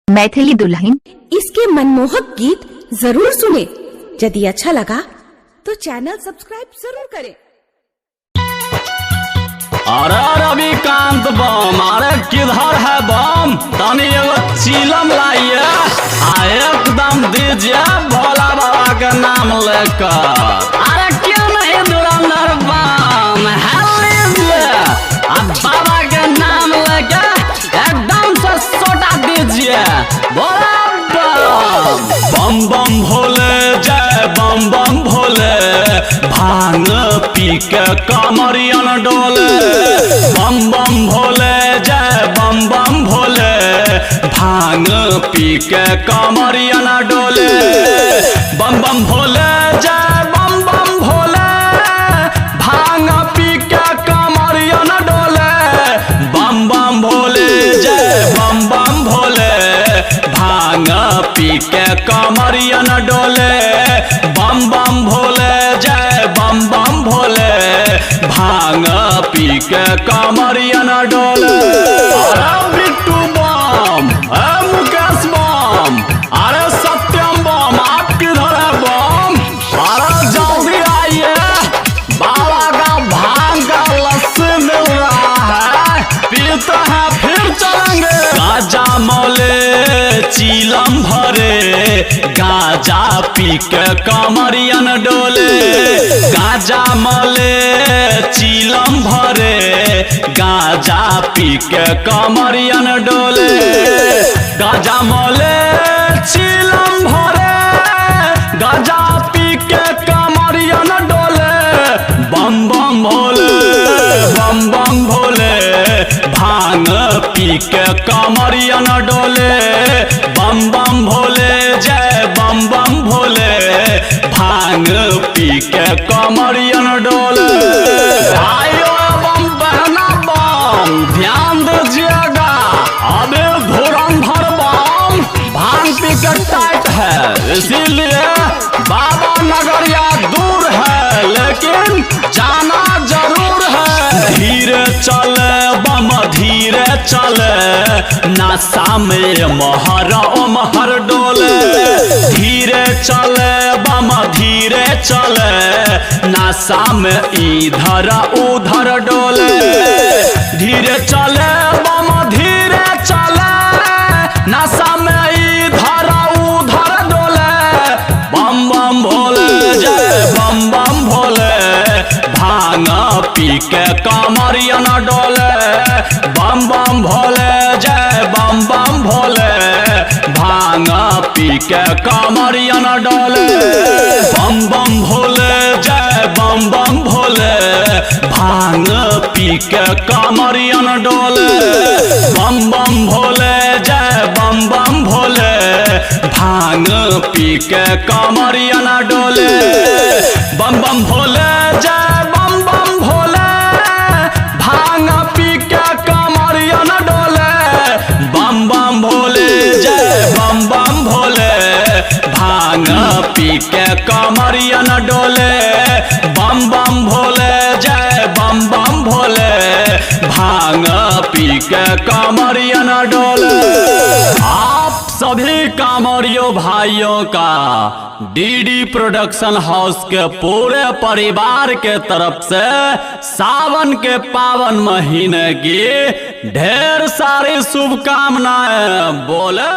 मैथिली दुल्हन। इसके मनमोहक गीत जरूर सुने। यदि अच्छा लगा तो चैनल सब्सक्राइब जरूर करें। अरे रविकांत बम, अरे किधर है बम? तनी एगो चिलम लाइए आ एकदम दीजिए भोला बाबा के नाम लेकर। अरे क्यों नहीं धुरंधर बम, है लीजिए आ बाबा के नाम लेके एकदम से सोटा दीजिए भोला बम। बम बम भोले जय बम बम भोले, भांग पी के कमरियन डोले। बम बम भोले जय बम बम भोले, भांग पी के कमरियन डोले। बम बम भोले जय बम बम भोले, भांग पी के कमरियन डोले। बम बम भोले जय बम बम भोले, भांग पी के कमरियन डोले। बम बम भोले जय बम बम भोले, भांग पी के कमरियन डोले। अरे बिट्टू बम, अरे मुकेश बम, अरे सत्यम बम, आप किधर है बम? अरे जल्दी आइए, बाबा का भांग का लस्सी मिल रहा है, पीते हैं फिर चलेंगे। गाजा मौले चीलम भरे, गाजा पी के कमरियन डोले। गाजा मौले चीलम भरे, गाजा पी के कमरियन डोले। गाजा मौले चीलम भरे, गाजा पी के कमरियन डोले। बम बम भोले बम बम भोले, भांग पी के कमरियन डोले। बम बम भोले जय बम बम भोले, भांग पी के कमरियन डोले। भाइयों एवं बहना बम, ध्यान दीजिएगा, अबे धुरंधर बम भांग पी के टाइट है, इसीलिए बाबा नगरिया दूर है लेकिन जाना जरूर है। धीरे चले बम धीरे चले, नशा में मोहर ओ मोहर डोले। धीरे चले बम धीरे चले, नशा में इधर उधर डोले। धीरे चले बम धीरे चले, नशा में इधर उधर डोले। बम बम भोले जय बम बम भोले, भांग पी के कमरियन डोले। बम बम भोले जय बम बम भोले, भांग पी के कमरियन डोले। बम बम भोले जय बम बम भोले, भांग पी के कमरियन डोले। बम बम भोले जय बम बम भोले, भांग पी के कमरियन डोले। बम बम भोले जय बम बम भोले, भांग पी के कमरियन डोले। बम बम भोले जय बम बम भोले, भांग पी के कमरियन डोले। बम बम भोले जय बम बम भोले, भांग पी के कमरियन डोले। आप सभी कांवरियों भाइयों का डीडी प्रोडक्शन हाउस के पूरे परिवार के तरफ से सावन के पावन महीने की ढेर सारी शुभकामनाएं। बोले